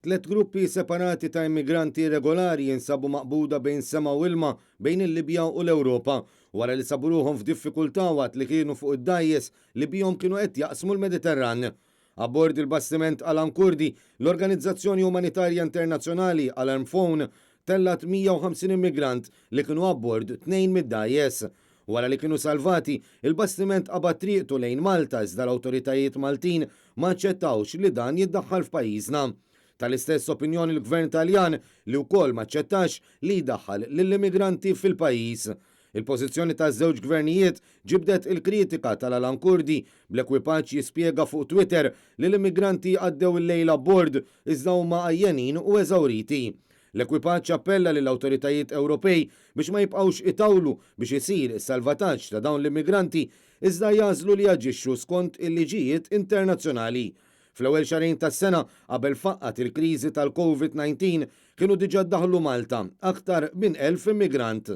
Tlett gruppi separati ta' immigranti irregolari jinsabu maqbuda bejn sema u ilma bejn il-Libja u l-Ewropa wara li sabu ruħhom f'diffikultà waqt li kienu fuq id-dgħajjes li bihom kienu qed jaqsmu l-Mediterran. Abbord il-bastiment Alan Kurdi, l-organizzazzjoni umanitarja internazzjonali Alarm Phone tellgħet 150 immigrant li kienu abbord tnejn mid-dgħajjes. Wara li kienu salvati, il-bastiment qabad triqtu lejn Malta iżda l-awtoritajiet Maltin ma aċċettawx li dan jiddaħħal f'pajjiżna. Tal-istess opinjoni l-Gvern Taljan li wkoll ma aċċettax li jdaħħal lill-immigranti fil-pajjiż. Il-pożizzjoni taż-żewġ gvernijiet ġibdet il-kritika tal-Alan Kurdi, bl-ekwipaġġ jispjega fuq Twitter li l-immigranti għaddew il-lejl abbord iżda huma għajjenin u eżawriti. L-ekwipaġġ appella lill-awtoritajiet Ewropej biex ma jibqgħux itawlu biex isir is-salvataġġ ta' dawn l-immigranti iżda jagħżlu li jaġixxu skont il-liġijiet internazzjonali. Fl-ewwel xahrejn tas-sena, qabel faqqgħet il-kriżi tal-Covid 19, kienu diġà ddaħlu Malta aktar minn 1,000 immigrant.